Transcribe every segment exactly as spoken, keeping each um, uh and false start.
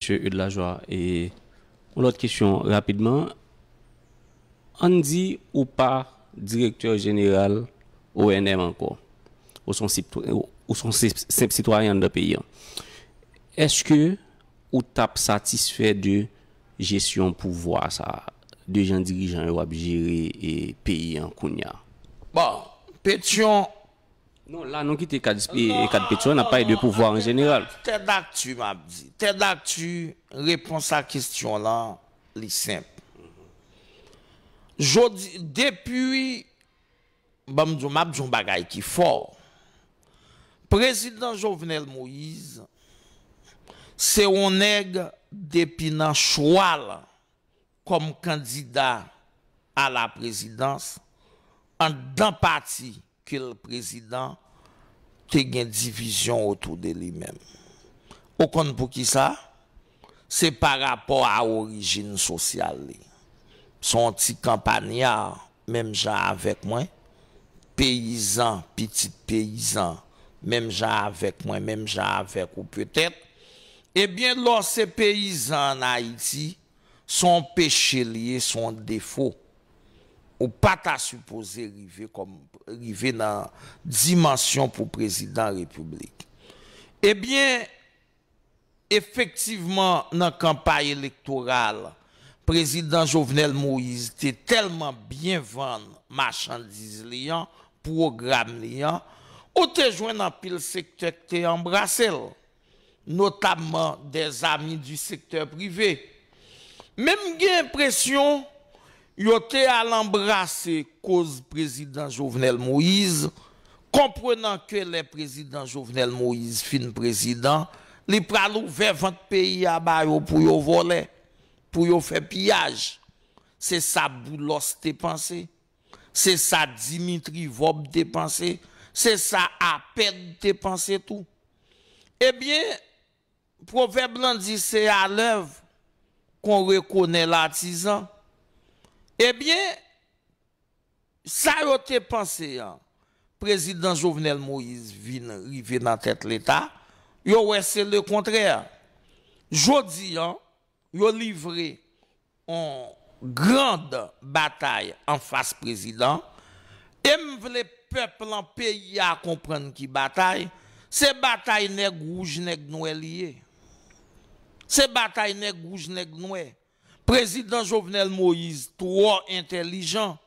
Mesye Eudes Lajoie, e yon lòt kesyon rapidman. Ann di ou pa direktè jeneral O N M ankò. Ou se yon sip-, ou se yon senp, senp sitwayen anndan peyi a. Èske ou t ap satisfè de jesyon pouvwa sa a, de jan dirijan yo ap jere, e, peyi a kounye a? Bon, Petyon. Non, la nou kite kad, e, kad Petyon, n ap pale de pouvwa an jeneral. Tèt dakti, m ap di. Tèt dakti, repons a kesyon lan, li senp. Jodi, depi, ban m di w, m ap di yon bagay ki fò. Prezidan Jovenel Moïse se yon nèg depi nan chwa l kòm kandida a la prezidans, anndan pati ke l prezidan, te gen divizyon otou de li menm. Ou konn poukisa? Se pa rapò a orijin sosyal li. Se yon ti kanpanya, menm jan avèk mwen, peyizan, pitit peyizan, menm jan avèk mwen, menm jan avèk ou petèt. Ebyen, lè w se peyizan ann Ayiti, se yon peche li ye, se yon defo. Ou pa ta sipoze rive kòm, rive nan dimansyon pou prezidan repiblik. Ebyen, efektivman, nan kanpay elektoral, prezidan Jovenel Moïse te tèlman byen vann machandiz li an, pwogram li an, ou te jwenn anpil sektè ki te anbrase l, notamman des amis du secteur privé. Men m gen enpresyon yo te al anbrase koz prezidan Jovenel Moïse, konprenan ke lè prezidan Jovenel Moïse fin prezidan, li pral ouvè vant peyi a ba yo pou yo vòlè, pou yo fè piyaj. Se sa Boulos te panse. Se sa Dimitri Vorbe te panse. Se sa Apèd te panse tou. Ebyen, pwovèb lan di, c'est à l'œuvre qu'on reconnaît l'artisan. Ebyen, sa yo te panse an, prezidan Jovenel Moïse vin rive nan tèt Leta, yo wè se lekontrè. Jodi an, yo livre yon grand batay anfas prezidan, e m vle pèp lan, peyi a konprann ki batay, se batay nèg wouj, nèg nwè li ye. Se batay nèg wouj, nèg nwè. Prezidan Jovenel Moïse twò entèlijan.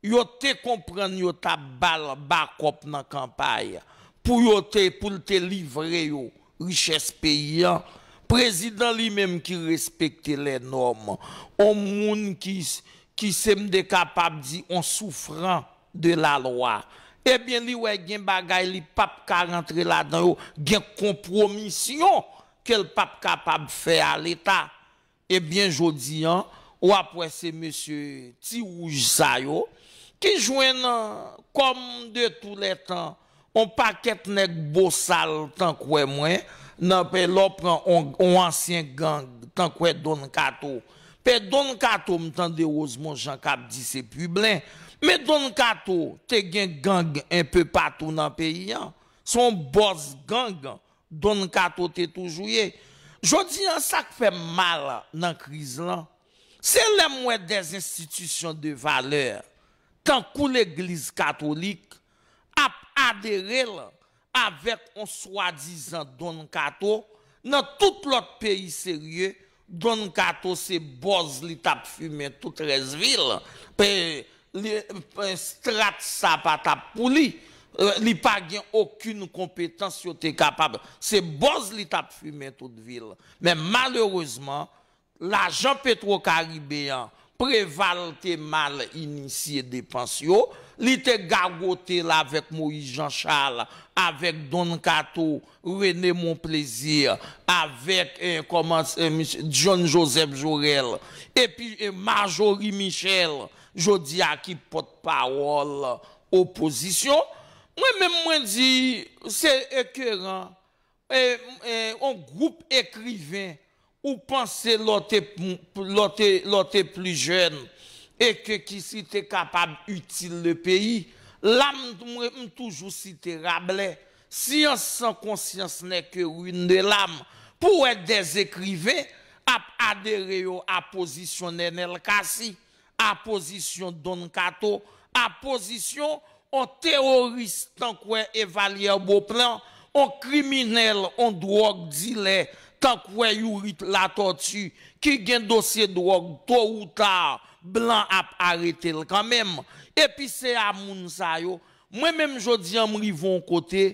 Yo te konprann yo t ap ba l bakòp nan kanpay pou yo te, pou l te livre yo richès peyi an. Prezidan li menm ki respekte lè nòm, on moun ki, ki se m te kapab di on soufran de la lwa. Ebyen, li wè gen bagay li p ap ka rantre ladan yo, gen konpwomisyon ke l p ap kapab fè a Leta. Ebyen, jodi an, w ap wè se mesye ti wouj sa yo ki jwenn, kòm de tou lè tan, on pakèt nèg bosal tankwè mwen, nan pe lè w pran on, on ansyen gang tankwè Don Kato. Pe Don Kato, m tande Rosemond Jean k ap di se Piblen. Men Don Kato te gen gang enpe patou nan peyi an. Se on bòs gang Don Kato te toujou ye. Jodi an, sa k fè m mal nan kriz lan, se lè m wè des institutions de valeur, tankou Legliz Katolik, ap adere l avèk on swadizan Don Kato. Nan tout lòt peyi serye, Don Kato se bòz li t ap fimen tout rès vil. Pe, li, pe, strat sa pa t ap pou li. Eh, li pa gen okenn konpetans yo te kapab. Se bòz li t ap fimen tout vil. Men malerezman, lajan Petwokaribe an, Preval te mal inisye depans yo. Li te gagote l avèk Moïse Jean Charles, avèk Don Kato, René Monplaisir, avèk, eh, kòman, eh, misye, John Joseph Jorel, epi, eh, Marjorie Michel, jodi a ki pòtpawòl opozisyon. Mwen menm, mwen di, se ekeran, eh, eh, on gwoup ekriven ou panse lè w te, lè w te, lè w te pli jèn, e ke ki si te kapab itil le peyi. La, m, mwen, m toujou site Rabelais, science sans conscience n'est que ruine de l'âme. Pou wè des écrivains adere yo a pozisyon Nènèl Cassy, a pozisyon Don Kato, a pozisyon on teworis tankwè Evalière Beauplan, on kriminèl, on dwòg dilè tankwè Youri Latortue ki gen dosye dwòg, to ou ta, blan ap arete l kanmenm. Epi se a moun sa yo, mwen menm jodi an m rive on kote,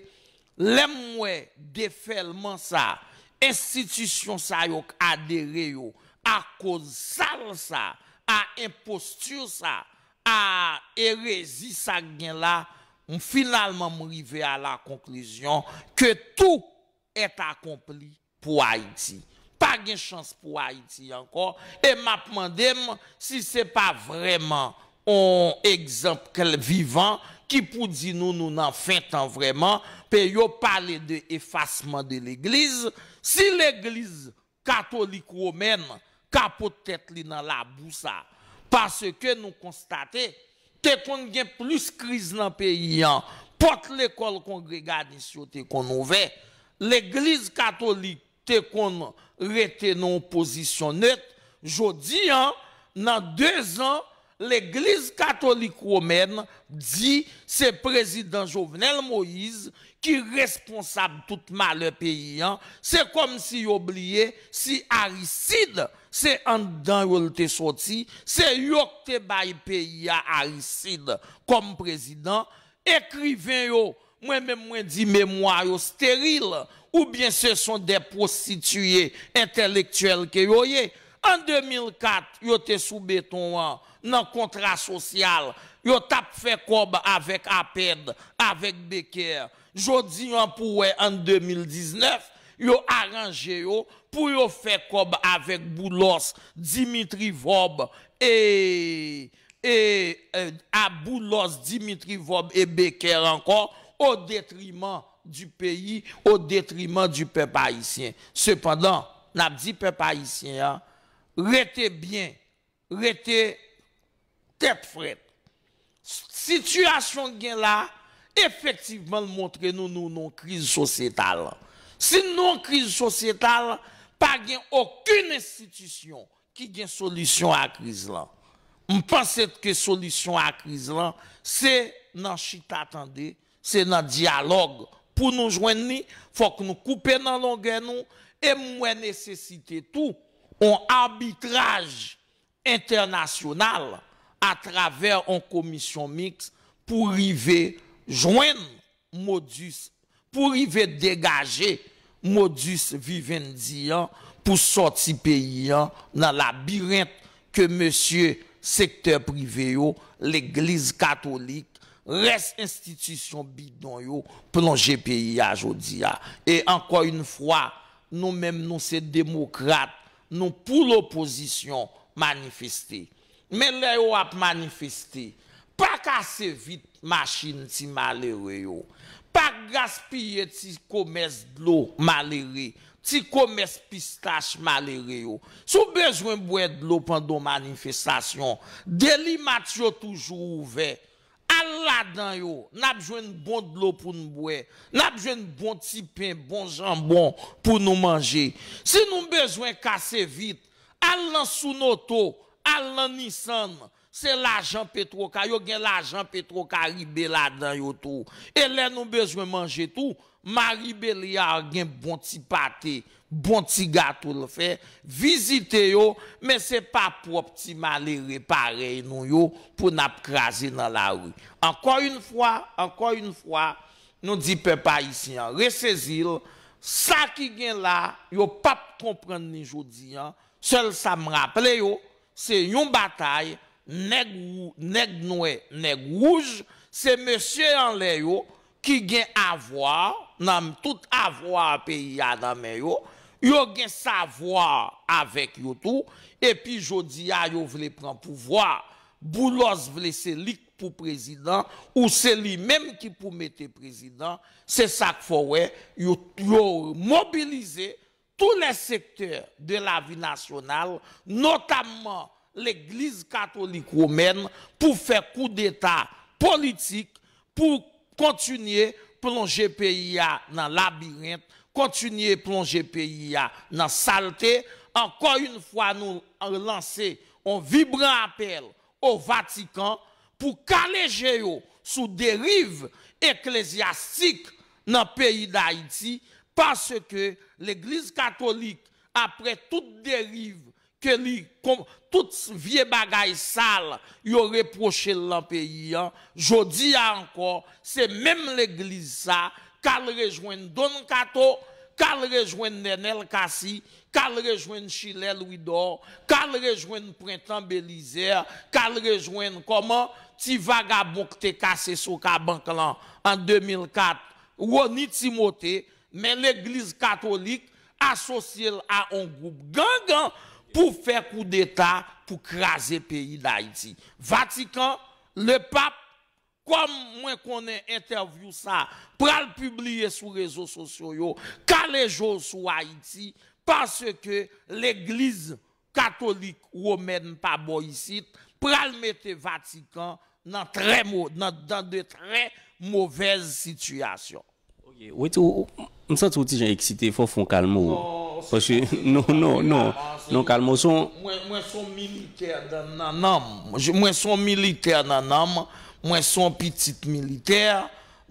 lè m wè defèlman sa, enstitisyon sa yo k adere yo, akoz sal sa, a enpostir sa, a erezi sa k gen la, m finalman m rive a la conclusion que tout est accompli pour Haïti. Pa gen chans pou Ayiti ankò, e m ap mande m si se pa vrèman on egzanp vivan ki pou di nou nou nan fen tan vrèman, pe yo pale de efasman de legliz, si legliz katolik womèn ka pot tèt li nan labou sa, paske nou konstate te konn gen plis kriz nan peyi an, pòt lekòl kongreganis yo te konn ouvè, legliz katolik te konn rete nan yon pozisyon net, jodi an, nan dezan, legliz katolik womèn di se prezidan Jovenel Moïse ki responsab tout malè peyi an, se kòmsi yo bliye si Aristide se anndan yo l te sòti, se yo k te bay peyi a Aristide kòm prezidan, ekriven yo, mwen menm mwen di memwa yo steril, oubyen se son de pwostitiye entèlektyèl ke yo ye. An de mil kat, yo te sou beton an, nan kontra sosyal, yo t ap fè kòb avèk APED, avèk Beker. Jodi an pou wè an de mil diznèf, yo aranje yo pou yo fè kòb avèk Boulos, Dimitri Vorbe, e e, e, a Boulos, Dimitri Vorbe e Beker ankò, o detriman di peyi, o detriman di pèp ayisyen. Sepandan, n ap di pèp ayisyen an, rete byen, rete tèt frèt. Sitiyasyon k gen la, efektivman, l montre nou nou nan yon kriz sosyetal. Si n nan yon kriz sosyetal, pa gen okenn enstitisyon ki gen solisyon a kriz lan. M panse ke solisyon a kriz lan, se nan chita tande, se nan dyalòg pou nou jwenn li, fòk nou koupe nan longè nou, e m wè nesesite tou on abitraj entènasyonal atravè on komisyon miks pou rive jwenn modus, pou rive degaje modus vivendi an pou sòti peyi an nan labirent ke mesye sektè prive yo, legliz katolik, rès enstitisyon bidon yo plonje peyi a jodi a. E ankò yon fwa, nou menm nou se demokrat, nou pou lopozisyon manifeste. Men lè yo ap manifeste, pa kase vit machin ti malere yo. Pa gaspiye ti komès dlo malere, ti komès pistach malere yo. Si w bezwen bwè dlo pandan w manifestasyon, delimat yo toujou ouvè. Al ladan yo, n ap jwenn bon dlo pou n bwè, n ap jwenn bon ti pen, bon janbon pou nou manje. Si nou bezwen kase vit, al nan Sounoto, al nan Nissan, se lajan Petrokaribe, yo gen lajan Petrokaribe ladan yo tou. E lè nou bezwen manje tou, Marie Béliard gen bon ti pate, bon ti gato l fè, vizite yo, men se pa pwòp ti malere parèy nou yo pou n ap kraze nan lari. Ankò yon fwa, ankò yon fwa, nou di pèp ayisyen an, resezi l, sa ki gen la, yo p ap konprann ni jodi an, sèl sa m raple yo, se yon batay nèg wou-, nèg nwè, nèg wouj, se mesye anlè yo ki gen avwa nan tout avwa peyi a nan men yo, yo gen savwa avèk yo tou, epi jodi a yo vle pran pouvwa. Boulos vle se li k pou prezidan, ou se li menm ki pou mete prezidan, se sa k fè w wè yo, yo mobilize tous les secteurs de la vie nationale, notamman legliz katolik womèn, pou fè koudeta politik, pou kontinye plonje peyi a nan labirent, kontinye plonje peyi a nan salte, Encore une fois, nou lanse yon vibran apèl o Vatikan pou kale je yo sou deriv eklezyastik nan peyi Dayiti, paske Legliz Katolik, apre tout deriv ke li, kon, tout vye bagay sal yo repwoche l nan peyi an, jodi a ankò, se menm legliz sa k al rejwenn Don Kato, k al rejwenn Nènèl Kasi, k al rejwenn Chilè Lwidò, k al rejwenn Prentan Belizè, k al rejwenn kòman ti vagabon k te kase Sokabank lan an de mil kat, Rony Timote, men Legliz Katolik asosye l a yon gwoup gang pou fè koudeta pou kraze peyi Dayiti. Vatikan, Lepap, kòm mwen konnen entèvyou sa pral pibliye sou rezo sosyo yo, kale je w sou Ayiti, paske Legliz Katolik Womèn pa bò isit pral mete Vatikan nan trè mo, nan, dans de très mauvaises situations. Ok, ou, ou, m santi w ti jan eksite, fò w fè w kalme w. Paske, non, non, non, non, kalme w, se yon... Mwen, mwen se yon militè nan, nan nanm. Mwen se yon militè nan nanm. Mwen se yon pitit militè.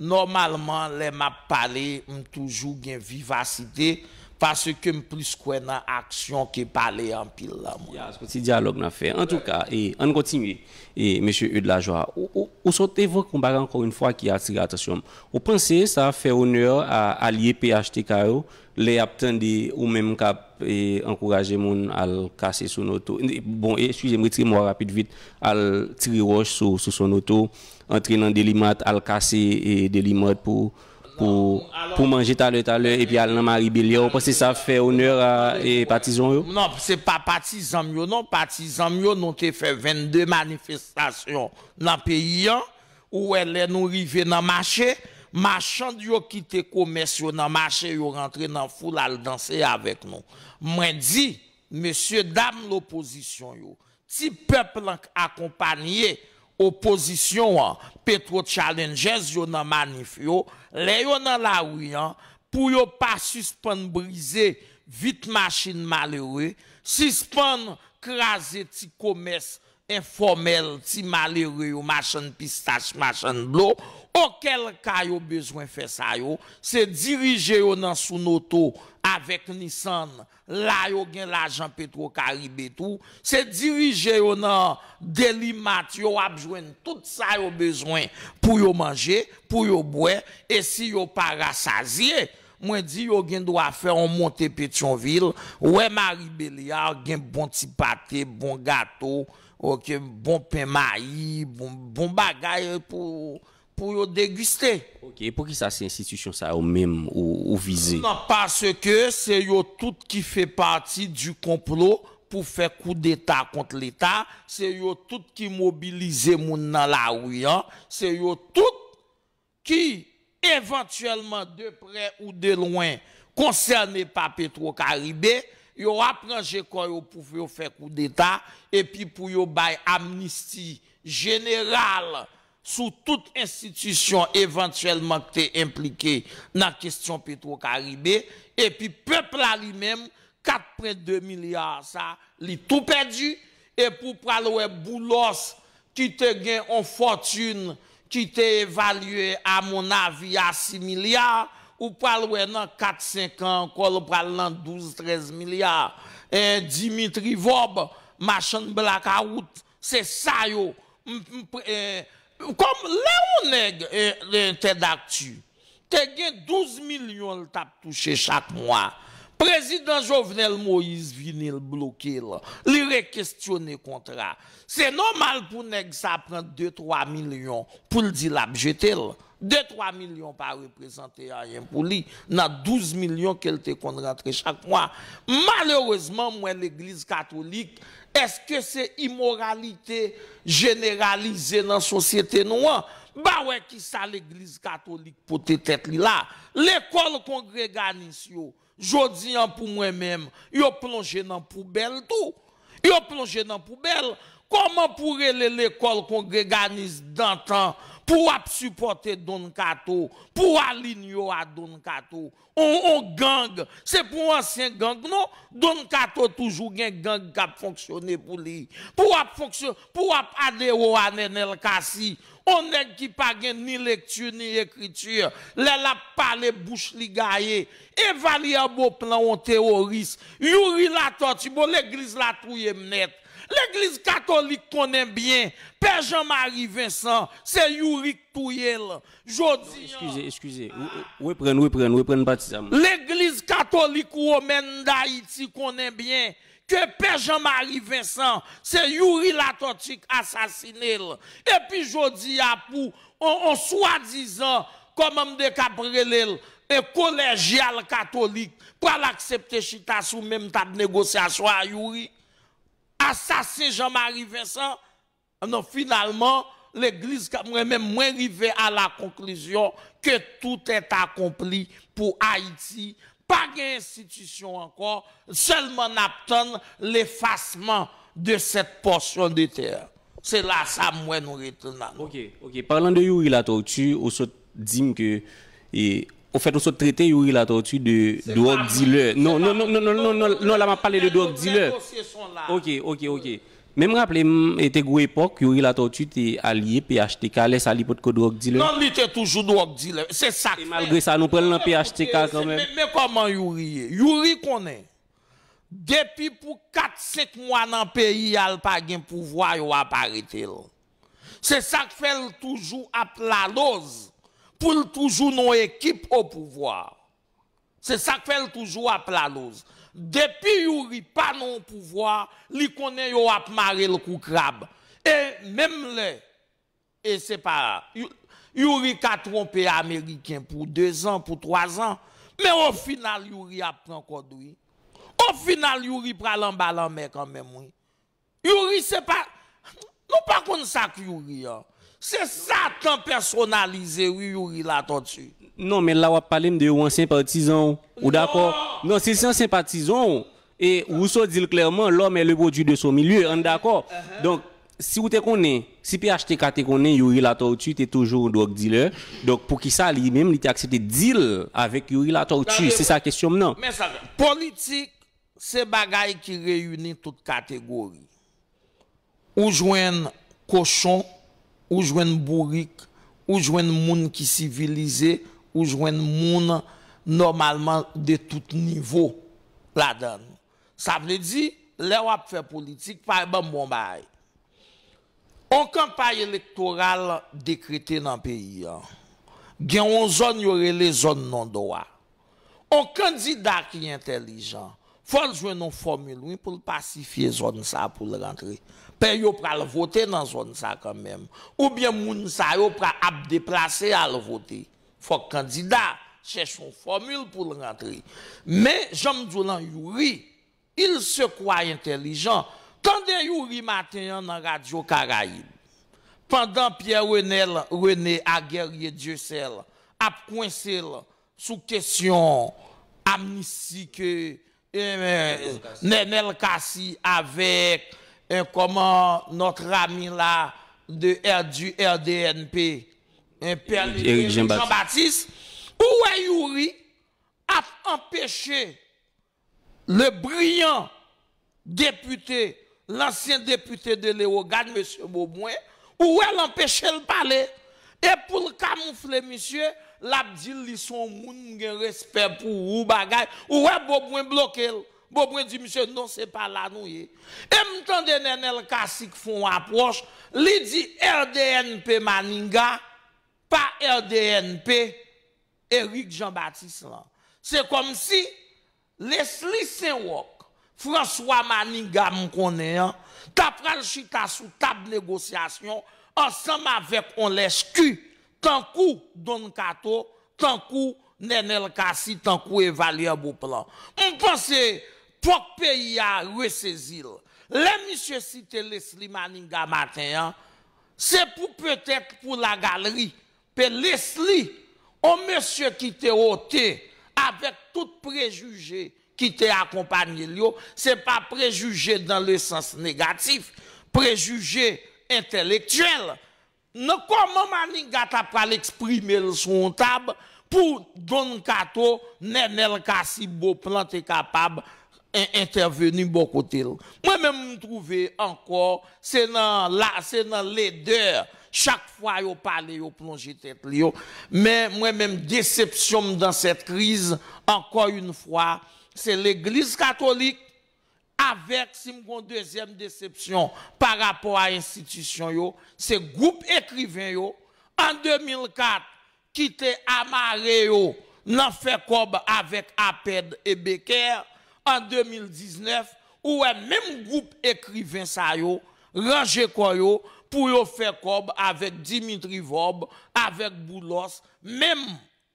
Nòmalman, lè m ap pale, m toujou gen vivasite, paske m plis kwè nan aksyon ke pale anpil la, mwen. Ya, se yon ti dyalòg n ap fè. Antouka, e, ann kontinye. E, mesye Eude Lajoie, ou, ou, ou sot evoke yon bagay ankò yon fwa ki atire atansyon m. Ou panse sa ap fè onè a alye P H T K yo, lè y ap tande ou menm k ap, e, ankouraje moun al kase Sonoto, bon, eskize m, retire mo a rapid vit, al tire wòch sou, sou Sonoto, antre nan Delimat, al kase, e, Delimat pou, pou, pou manje talè, talè, epi al nan Mari Belyè, ou panse sa ap fè onè a, e, patizan yo? Non, se pa patizan m yo, non. Patizan m yo, nou te fè vennde manifestasyon nan peyi an. Ou wè, lè nou rive nan mache, machann yo kite komès yo nan mache, yo rantre nan foul al danse avèk nou. Mwen di, mesye dam lopozisyon yo, ti pèp lan k akonpanye opozisyon an, Petro Challengers yo nan manif yo, lè yo nan lari an, pou yo pa sispann brize vit machin malere, sispann kraze ti komès enfòmèl ti malere yo, machann pistach, machann dlo, okèl ka yo bezwen fè sa yo, se dirije yo nan Sonoto avèk Nissan, la yo gen lajan Petro Karibe tou, se dirije yo nan Delimat yo ap jwenn tout sa yo bezwen pou yo manje, pou yo bwè, e si yo pa rasazye, mwen di yo gen dwa fè yon monte Petyonvil, wè Mari Belyè, gen bon ti pate, bon gato, ok, bon pen mayi, bon, bon bagay pou, pou yo degiste. Ok, poukisa se enstitisyon sa yo menm ou, ou vize? Non, paske se yo tout ki fè pati di konplo pou fè koudeta kont Leta, se yo tout ki mobilize moun nan lari an, se yo tout ki evantyèlman de prè ou de lwen konsène pa Petro Karibe, yo ap ranje kò yo pou yo fè koudeta epi pou yo bay amnisti jeneral sou tout enstitisyon evantyèlman ki te enplike nan kesyon Petro Karibe, epi pèp la li menm, kat pwen de milya sa, li tou pèdi, epi w pral wè Boulos ki te gen yon fòtin ki te evalye, amonnavi, a sis milya, ou pral wè nan kat, senk an ankò, l pral nan douz, trèz milya. Eh, Dimitri Vorbe, machann blakawout, se sa yo. M, m, eh, kòm lè yon nèg, eh, eh, Tèdakti, te gen douz milyon l t ap touche chak mwa. Prezidan Jovenel Moïse vini, l bloke l. Li rekestyone kontra. Se nòmal pou nèg sa pran de, twa milyon pou l di l ap jete l. De, twa milyon pa reprezante anyen pou li nan douz milyon ke l te konn rantre chak mwa. Malerezman, m wè Legliz Katolik, èske se imoralite jeneralize nan sosyete nou an? Ba wè kisa Legliz Katolik pote tèt li la. Lekòl kongreganis yo, jodi an pou mwen menm, yo plonje nan poubèl tou. Yo plonje nan poubèl. Kòman pou rele lekòl kongreganis dantan pou w ap sipòte Don Kato, pou w alinye w a Don Kato. On, on gang, se pou ansyen gang, non? Don Kato toujou gen gang k ap fonksyone pou li. Pou w ap fonksyon-, pou w ap adere w a Nènèl Kasi, on nèg ki pa gen ni lekti ni ekriti, lè l ap pale bouch li gaye. Evalye Boplan on teworis. Youri Latòti, bon, legliz la touye m nèt. Legliz katolik konnen byen, Pè Jan Mari Vensan, se Youri k touye l. Jodi an, Eskize, eskize. Ou- ou- Reprann, reprann, reprann pati sa. Legliz katolik womèn Dayiti konnen byen ke Pè Jan Mari Vensan, se Youri Latòti k asasine l. Epi jodi a pou on, on swadizan, kòman m de k ap rele l, e kolèjyal katolik, pral aksepte chita sou menm tab negosyasyon a Youri? Asasen Jan Mari Vensan? Non, finalman, legliz, ka- mwen menm, mwen rive a la konklizyon ke tout est accompli pou Ayiti. Pa gen enstitisyon ankò, sèlman n ap tann lefasman de cette portion de terre. Se la sa m wè nou rete la. Ok, ok. Parlant de Youri Latortue, ou sot di m ke, e, ofèt, ou sot trete Youri Latortue de drug dealer. Non, non, non, non, non, non, non, non, la m ap pale de drug dealer. Ok, ok, ok. Men m raple m, e te gwo epòk, Youri Latortue te alye P H T K, lè sa li potko drug dealer. Non, li te toujou drug dealer. Se sa k E malgre sa, nou pran l nan P H T K kanmenm. Men, men kòman Youri ye? Youri konnen. Depi pou kat, senk mwa nan peyi a, l pa gen pouvwa, yo ap arete l. Se sa k fè l toujou ap laloz pou l toujou nan yon ekip o pouvwa. Se sa k fè l toujou ap laloz. Depi Youri pa nan yon pouvwa, li konnen yo ap mare l kou krab. E menm lè, e se pa, You- Youri ka twonpe Ameriken pou dezan, pou twazan, men o final Youri ap pran kòd wi. O final Youri pral anba lanmè kanmenm wi. Youri se pa, nou pa konn sa k Youri an. Se Satan pèsonalize wi Youri Latortue. Non, men la w ap pale m de yon ansyen patizan w. Ou dakò? Non, si se ansyen patizan w, e ou sot di l klèman, l'homme est le produit de son milieu, ann dakò. Donk, si w te konnen, si P H T K te konnen Youri Latortue te toujou yon drug dealer, donk poukisa li menm li te aksepte deal avèk Youri Latortue? Se sa kesyon m nan. Men sa, politik se bagay ki reyini tout kategori. Ou jwenn kochon, ou jwenn bourik, ou jwenn moun ki sivilize, ou jwenn moun nòmalman de tout nivo ladan l. Sa vle di, lè w ap fè politik, pa ban m bon bagay. On kanpay elektoral dekrete nan peyi a. Gen on zòn yo rele zòn non dwa. On kandida ki entèlijan, fò l jwenn on fòmil wi pou l pasifye zòn sa pou l rantre. Pè yo pral vote nan zòn sa kanmenm. Oubyen moun sa yo pral ap deplase al vote. Fòk kandida chèche on fòmil pou l rantre. Men, jan m di w lan, Youri, il se croit intelligent. Tande Youri maten an nan Radyo Karayib. Pandan Pierre Renel René a Guerrier Dieuseul ap kwense l sou kesyon amnisti ke eh, Nenel Cassy avèk eh, kòman notre ami la de R du R D N P, eh, Pè Eric Jean Baptiste. Ou wè Youri ap anpeche le brillant député, l'ancien député de Léogâne, mesye Beaubrun, ou wè l anpeche l pale. E pou l kamoufle misye, l ap di l li se yon moun m gen respè pou ou bagay. Ou wè Beaubrun bloke l. Beaubrun di misye non, se pa la nou ye. E m tande Nenel Cassy k fè yon apwòch, li di R D N P Maniga, pa R D N P Eric Jean Baptiste lan. Se kòmsi Leslie Saint-Roch, François Maniga m konnen an, ta pral chita sou tab negosyasyon ansanm avèk on lèchki tankou Don Kato, tankou Nenel Cassy, tankou Evalière Beauplan. M panse fòk peyi a resezi l. Lè misye site Leslie Maniga maten an, se pou petèt pou lagalri, Pe Leslie, on mesye ki te ote avèk tout prejije ki te akonpanye l yo, se pa prejije dans le sens négatif, prejije entèlektyèl. Nan kòman Manigat ap pral eksprime l sou yon tab pou Don Kato, Nènèl Cassy, Beauplan te kapab en-, entèveni bò kote l. Mwen menm, m twouve ankò, se nan la, se nan ledè, chak fwa yo pale, yo plonje tèt li yo. Men mwen menm, desepsyon m dans cette crise, encore une fois, se legliz katolik, avèk, si m gon dezyèm desepsyon pa rapò a enstitisyon yo, se gwoup ekriven yo, an de mil kat, ki te amare yo nan fè kòb avèk Apèd e Becker, an de mil diznèf, ou wè menm gwoup ekriven sa yo ranje kò yo pou yo fè kòb avèk Dimitri Vorbe, avèk Boulos, menm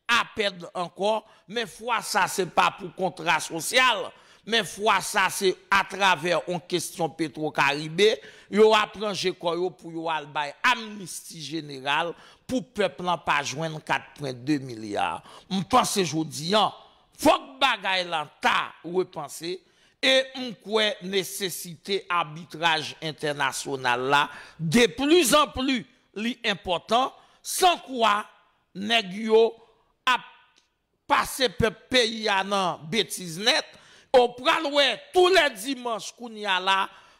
Apèd ankò, men fwa sa se pa pou kontra sosyal, men fwa sa se atravè yon kesyon Petwokaribe, yo ap ranje kò yo pou yo al bay amnisti jeneral pou pèp lan pa jwenn kat pwen de milya. M panse jodi an, fòk bagay lan ta repanse, e m kwè nesesite abitraj entènasyonal la, de pli zan pli, li enpòtan, san kwa nèg yo ap pase pèp peyi a nan betiz nèt. Ou pral wè tou lè dimanch kounye a la,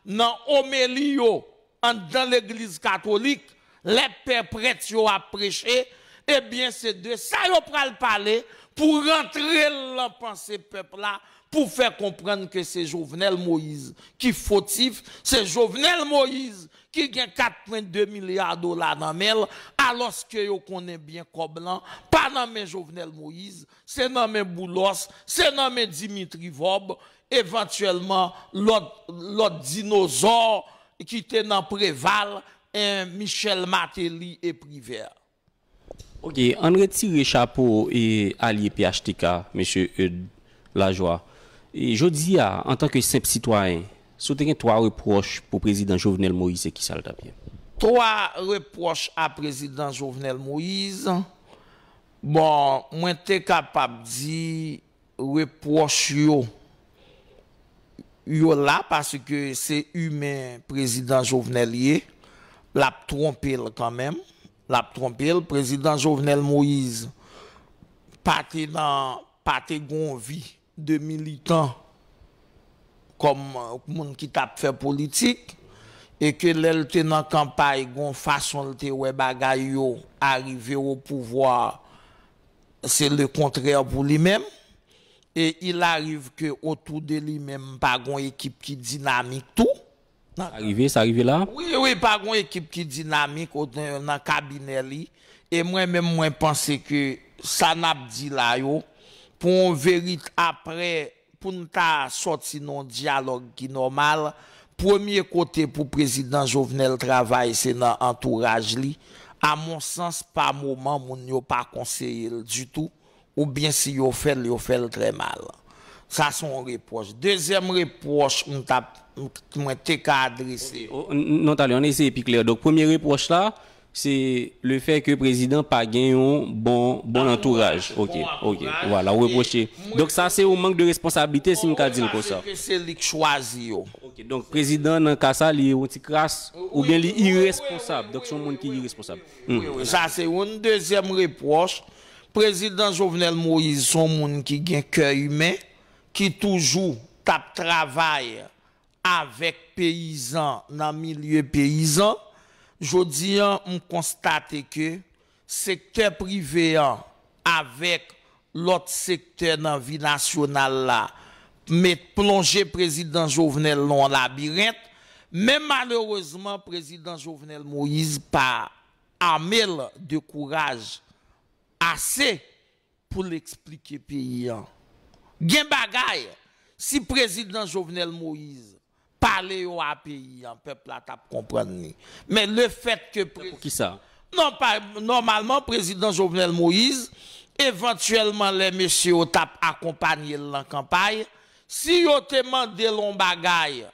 nan omeli yo anndan legliz katolik, lè pè prèt yo ap preche, ebyen se de sa yo pral pale pou rantre l lan panse pèp la, pou fè konprann ke se Jovenel Moïse ki fotif, se Jovenel Moïse ki gen kat pwen de milya dola nan men l, alòske yo konnen byen kòb lan pa nan men Jovenel Moïse, se nan men Boulos, se nan men Dimitri Vorbe, evantyèlman lòt, lòt dinozò ki te nan Preval, en, Michel Martelly e Privert. Ok, ann retire chapo e alye P H T K, mesye Eudes Lajoie. E jodi a, antanke senp sitwayen, si w te gen twa repwòch pou prezidan Jovenel Moïse, se kisa l t ap ye? Twa repwòch a prezidan Jovenel Moïse, bon, mwen te kapab di repwòch yo, yo la paske se imen prezidan Jovenel ye, l ap twonpe l kanmenm, l ap twonpe l. Prezidan Jovenel Moïse pa te nan, pa te gon vi de militan kòm moun ki t ap fè politik, e ke lè l te nan kanpay, gon fason l te wè bagay yo, arive o pouvwa, se le kontrè pou li menm. E il arrive que autour de li menm pa gon ekip ki dinamik tou. Sa rive, sa rive la? Wi, wi, pa gon ekip ki dinamik nan kabinè li. E mwen menm, mwen panse ke sa n ap di la yo, pou yon verit apre, pou n ta sòti nan yon dyalòg ki nòmal, premye kote pou prezidan Jovenel travay se nan antouraj li. A mon sans, pa moman, moun yo pa konseye l ditou, oubyen si yo fè l, yo fè l trè mal. Sa se yon repwòch. Dezyèm repwòch m t ap, mwen te ka adrese. Non, talè, ann eseye pi klè. Donk, premye repwòch la, se le fè ke prezidan pa gen yon bon, bon antouraj. Ok, ok. Vwala, ou repwoche. Donk, sa se yon mank de responsablite, si m ka di l konsa. Paske se li k chwazi yo. Ok, donk, prezidan, nan ka sa, li yon ti kras, oubyen li iresponsab. Donk, se yon moun ki iresponsab. Wi, wi, sa se youn. Dezyèm repwòch, prezidan Jovenel Moïse se yon moun ki gen kè imen, ki toujou t ap travay avèk peyizan nan milye peyizan. Jodi an, m konstate ke sektè prive an avèk lòt sektè nan vi nasyonal la met plonje prezidan Jovenel nan yon labirent, men malerezman prezidan Jovenel Moïse pa ame l de kouraj ase pou l eksplike peyi an. Gen bagay, si prezidan Jovenel Moïse pale yo a peyi an, pèp la t ap konprann li. Men lefèt ke Poukisa? Non, pa, nòmalman, prezidan Jovenel Moïse, evantyèlman, lè mesye yo t ap akonpanye l nan kanpay, si yo te mande l yon bagay,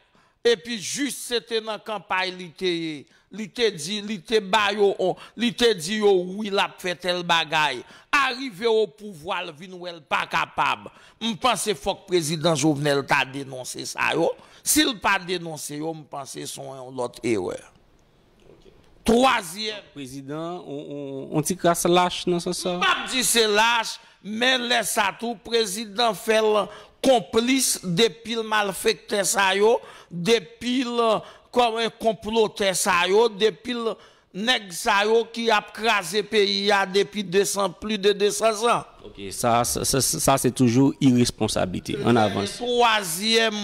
epi jis se te nan kanpay li te ye, li te di, li te ba yo, li te di yo wi, l ap fè tèl bagay, arive o pouvwa, l vin wè l pa kapab. M panse fòk prezidan Jovenel ta denonse sa yo. Si l pa denonse yo, m panse se yon lòt erè. Twazyèm. Prezidan, on, on, on ti kras lach nan sans sa? M p ap di se lach, men lè sa tou, prezidan fè l konplis de pil malfektè sa yo, de pil, kòm, konplotè sa yo, de pil nèg sa yo ki ap kraze peyi a depi de san, plis de de san zan. Ok, sa, sa, sa, sa se toujou iresponsablite. An avans. Twazyèm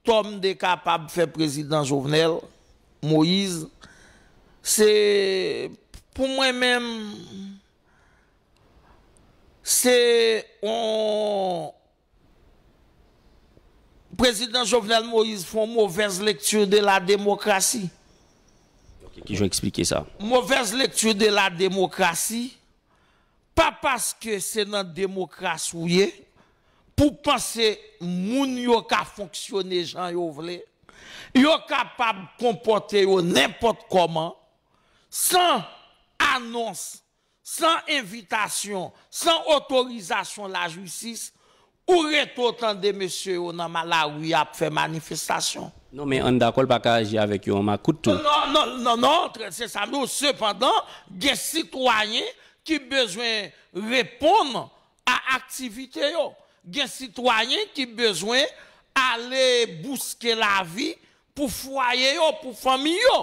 tò m te kapab fè prezidan Jovenel Moïse, se, pou mwen menm, se on prezidan Jovenel Moïse fè yon movèz lekti de la demokrasi. Ok, ki jan w eksplike sa? Movèz lekti de la demokrasi, pa paske se nan demokrasi w ye, pou panse moun yo ka fonksyone jan yo vle, yo kapab konpòte yo nenpòt kòman, san anons, san envitasyon, san otorizasyon lajistis, ou rete w tande mesye yo nan ma-, lari a ap fè manifestasyon. Non, men ann dakò, l pa ka aji avèk yo an makout tou. Non, non, non, non, trè, se sa m di w. Sepandan, gen sitwayen ki bezwen reponn a aktivite yo. Gen sitwayen ki bezwen ale bouske lavi pou fwaye yo, pou fanmi yo.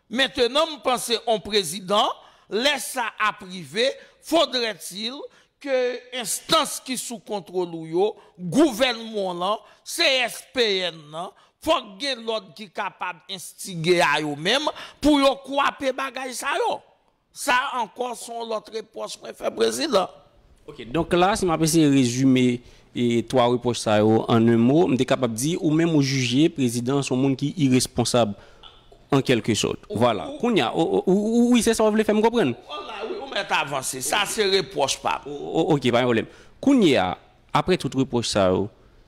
Mentenan, m panse on prezidan, lè sa ap rive, fodrètil ke enstans ki sou kontwòl ou yo, gouvènman w lan, C S P N nan, fòk gen lòd ki kapab enstige a yo menm pou yo kwape bagay sa yo. Sa ankò se yon lòt repwòch mwen fè prezidan. Ok, donk la, si m ap eseye rezime e twa repwòch sa yo an yon mo, m te kapab di, ou menm ou jije prezidan se yon moun ki iresponsab, an kèlke sòt. Vwala. Kounye a, o, o, ou, ou, wi, se sa w vle fè m konprann. Vwala, wi, ou mèt avanse. Sa se repwòch pa m. O, o, ok, pa gen pwoblèm. Kounye a, apre tout repwòch sa yo,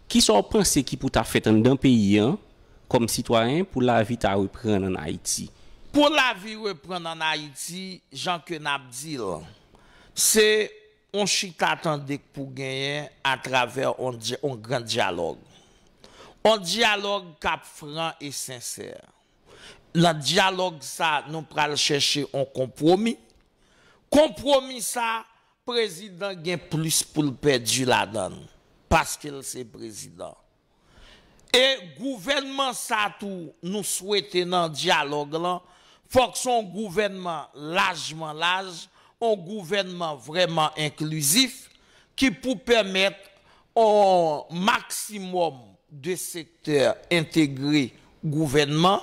kisa w panse ki pou ta fèt anndan peyi an, kòm sitwayen, pou lavi ta reprann ann Ayiti? Pou lavi reprann ann Ayiti, jan ke n ap di l, se yon chita tande k pou genyen atravè yon dya-, yon gran dyalòg. Yon dyalòg k ap fran e sensè. Nan dyalòg sa, nou pral chèche yon konpwomi. Konpwomi sa, prezidan gen plis pou l pèdi ladan l, paske l se prezidan. E gouvènman sa tou, nou swete nan dyalòg lan, fòk se yon gouvènman lajman laj, yon gouvènman vrèman enklizif, ki pou pèmèt yon maksimòm de sektè entegre gouvènman,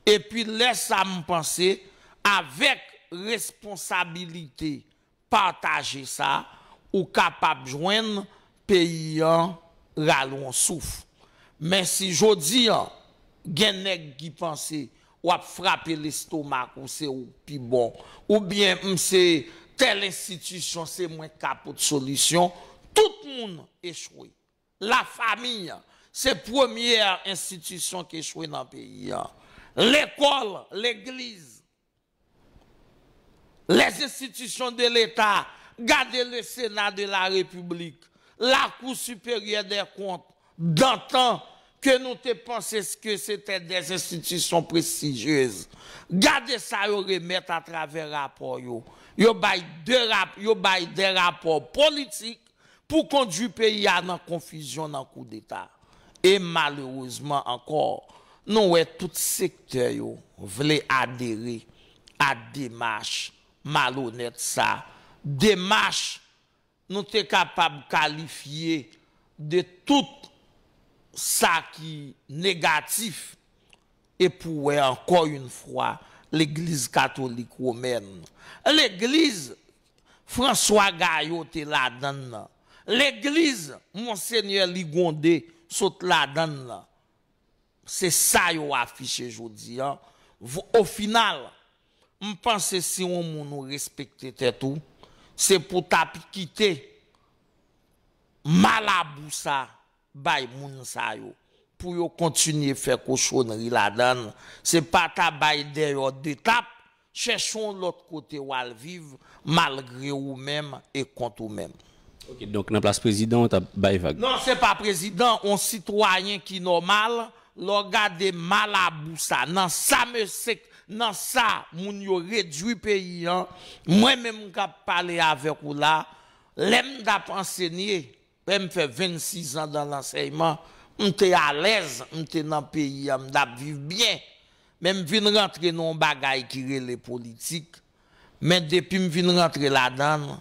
epi lè sa, m panse, avèk responsabilite pataje sa, ou kapab jwenn peyi an rale yon souf. Men si jodi an, gen nèg ki panse w ap frape lestomak ou, se ou k pi bon, oubyen m se tèl enstitisyon, se mwen k ka pot solisyon, tout moun echwe. Lafanmi se premyè enstitisyon k echwe nan peyi an. Lekòl, legliz, les institutions de l'État, gade le Sénat de la République, la Cour supérieure des comptes, d'antan ke nou te panse ke se te des institutions prestigieuses. Gade sa yo remèt atravè rapò yo. Yo bay de rap-, yo bay de rapò politik pou kondui peyi a nan konfizyon, nan koudeta. E malerezman ankò, nou wè tout sektè yo vle adere a demach malonèt sa. Demach nou te kapab kalifye de tout sa ki negatif. E pou wè, ankò yon fwa, Legliz Katolik Womèn, Legliz Franswa Gayo te ladan l lan, Legliz Monsenyè Ligonde sot ladan l lan, se sa yo afiche jodi an. V-, ofinal, m panse si yon moun ou respekte tèt ou, se pou t ap kite malabou sa bay moun sa yo, pou yo kontinye fè kochonri ladan l. Se pa ta bay dèyè de tap, chèche yon lòt kote w al viv, malgre ou menm e kont ou menm. Ok, donk nan plas prezidan, w t ap bay vag. Non, se pa prezidan, yon sitwayen ki nòmal, lè w gade malabou sa, nan sa mesye, nan sa moun yo redwi peyi an, mwen menm k ap pale avèk ou la, lè m t ap ansenye, lè m fè vennsis an dan lansèyman, m te alèz, m te nan peyi an, m t ap viv byen. Men m vin rantre nan yon bagay ki rele politik. Men depi m vin rantre ladan l,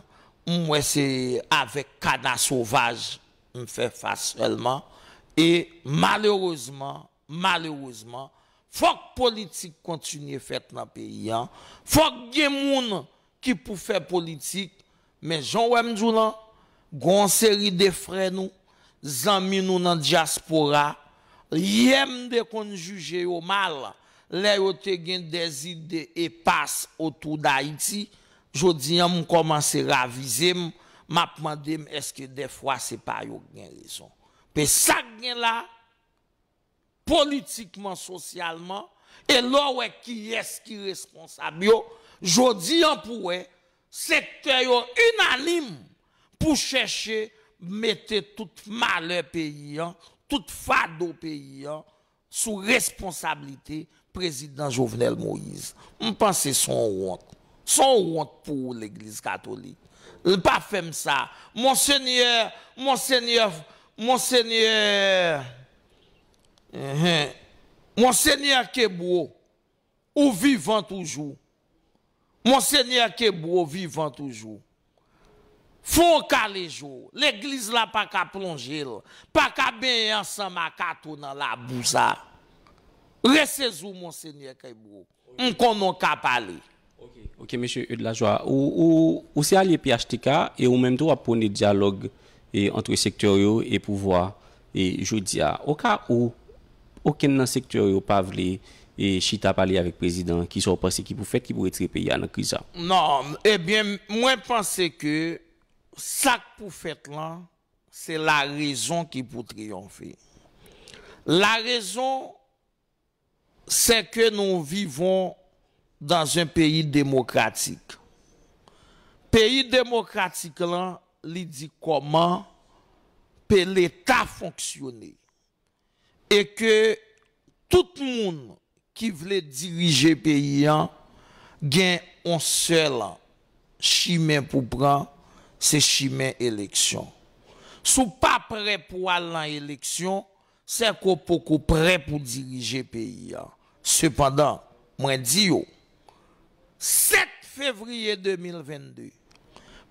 m wè se avèk kana sovaj m fè fas sèlman. E malerezman, malerezman, fòk politik kontinye fèt nan peyi an. Fòk gen moun ki pou fè politik. Men jan w wè m di w lan, gen yon seri de frè nou, zanmi nou nan dyaspora, yè m te konn jije yo mal, lè yo te gen dèzide epas otou d Ayiti, jodi an m kòmanse ravize m, m ap mande m èske dèfwa se pa yo k gen rezon. Pe sa k gen la, politikman, sosyalman, e lè w wè kiyès ki responsab yo, jodi an pou wè, sektè yo inanim pou chèche mete tout malè peyi an, tout fado peyi an, sou responsablite prezidan Jovenel Moïse. M panse se yon wont. Se yon wont pou ou, legliz katolik. L pa fè m sa. Monsenyè, Monsenyè, Monsenyè, enhen. Monsenyè Kebwo, ou vivan toujou. Monsenyè Kebwo vivan toujou. Fon kale je w. Legliz la pa ka plonje l, pa ka benyen ansanm ak ato nan labou sa. Resezi w, Monsenyè Kebwo. M konnen w ka pale. Ok, ok, mesye Eude Lajoie, ou, ou, ou se alye P H T K e ou menm tou w ap pwone dyalòg e, ant sektè yo e pouvwa e, jodi a. Oka ou, okenn nan sektè yo pa vle e, chita pale avèk prezidan, kisa w panse ki pou fèt, ki pou retire peyi a nan kriz sa? Non, ebyen, mwen panse ke sa k pou fèt lan, se larezon ki pou triyonfe. Larezon, c'est que nous vivons dans un pays démocratique. Peyi demokratik lan, li di kòman pe Leta fonksyone. E ke tout moun ki vle dirije peyi an gen yon sèl chimen pou pran, se chimen eleksyon. Si w pa prè pou w al nan eleksyon, se ke w poko prè pou dirije peyi an. Sepandan, mwen di yo, sèt fevriye de mil vennde,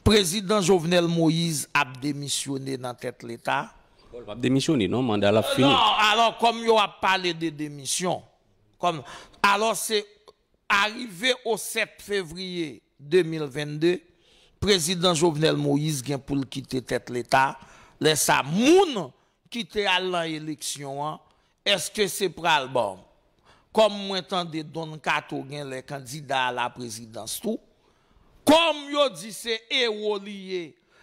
prezidan Jovenel Moïse ap demisyone nan tèt Leta. Bon, l p ap demisyone, non, manda l ap fini. Non, alò, kòm yo ap pale de demisyon, kòm, alò, se arive o sèt fevriye de mil vennde, prezidan Jovenel Moïse gen pou l kite tèt Leta. Lè sa, moun ki te al nan eleksyon an, èske se pral, bon, kòm mwen tande Don Kato genlè kandida a laprezidans tou, kòm yo di se ewo li ye,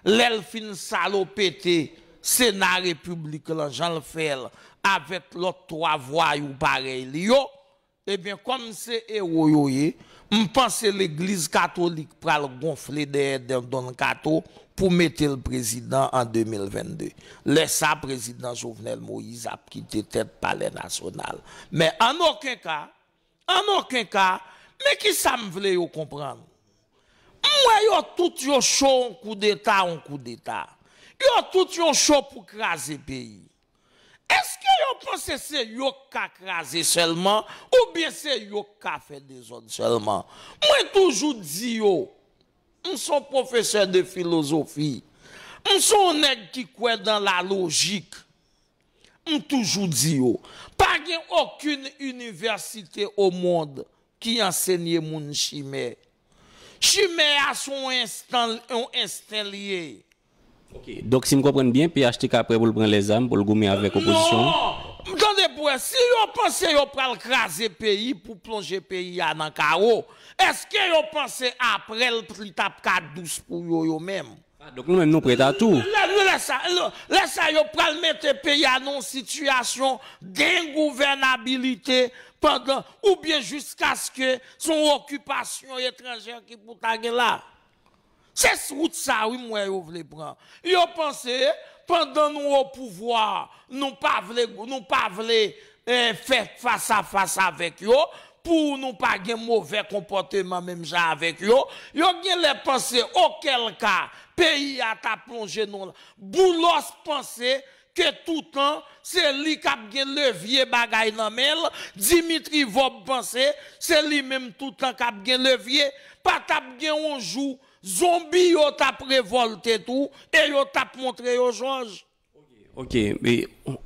lè l fin salopete Sena Repiblik lan, jan l fè l avèk lòt twa vwayou parèy li yo, ebyen, kòm se ewo yo ye, m panse legliz katolik pral gonfle dèyè Don Kato pou mete l prezidan an de mil vennde. Lè sa, prezidan Jovenel Moïse ap kite tèt Palè Nasyonal. Men an okenn ka, an okenn ka, men kisa m vle yo konprann? M wè yo tout yo cho yon koudeta, yon koudeta. Yo tout yo cho pou kraze peyi. Èske yo panse se yo k ka kraze sèlman, oubyen se yo k ka fè dezòd sèlman? Mwen toujou di yo, m se yon pwofesè de filozofi, m se yon nèg ki kwè dan la lojik. M toujou di yo, pa gen okenn inivèsite o mond ki ansenye moun chimè. Chimè a se yon enstan, yon ensten li ye. Ok, donk si m konprann byen, P H T K prè pou l pran lèzam, pou l goumen avèk opozisyon an? Non! Tande pou wè, si yo panse yo pral kraze peyi pou plonje peyi a nan kawo, èske yo panse apre l, li t ap ka dous pou yo, yo menm? Ah, donk nou menm nou prèt a tou. Lè, lè, lè sa, lè, lè sa yo pral mete peyi a nan yon sitiyasyon dengouvènabilite pandan, oubyen jiskaske se yon okipasyon etranjè ki pou ta gen la. Se s-, wout sa wi m wè yo vle pran. Yo panse pandan nou o pouvwa, nou pa vle, nou pa vle eh, fè fas a fas avèk yo, pou nou pa gen movè konpòteman menm jan avèk yo. Yo gen lè panse, okel ka, peyi a ta plonje nan... Boulos panse ke toutan se li k ap gen levye bagay nan men l. Dimitri Vorbe panse se li menm toutan k ap gen levye. Pa t ap gen yon jou zonbi yo t ap revòlte tou e yo t ap montre yo jòj. Ok, e,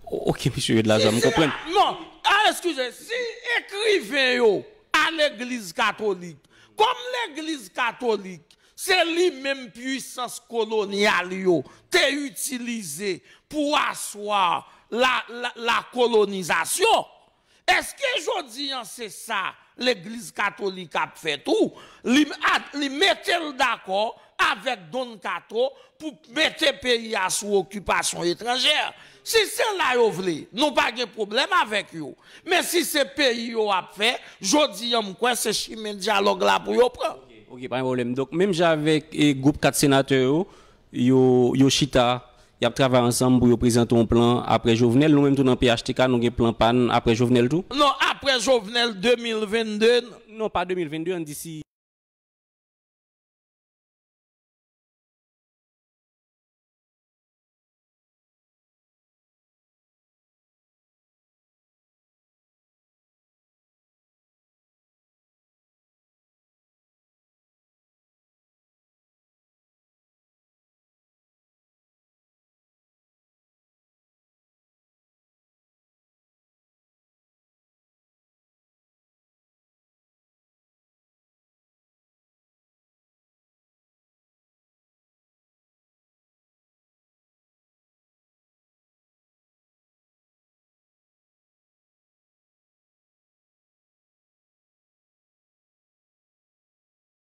ok, mesye Edlaza, m konprann. Non, a eskize, si ekriven yo a legliz katolik, kòm legliz katolik se li menm pwisans kolonyal yo te itilize pou aswa la, la, la kolonizasyon, èske jodi an se sa legliz katolik ap fè tou? Li, li mete l dakò avèk Don Kato pou mete peyi a sou okipasyon etranjè. Si se la yo vle, nou pa gen pwoblèm avèk yo. Men si se peyi yo ap fè, jodi an m kwè se chimen dyalòg la pou yo pran. Ok, pa gen pwoblèm. Donk, menm jan avèk e, gwoup kat senatè yo, yo, yo chita, y ap travay ansanm pou yo prezante yon plan apre Jovenel. Nou menm tou nan P H T K, nou gen plan pa n apre Jovenel tou? Non, apre Jovenel de mil vennde. Non, pa de mil vennde, ann di si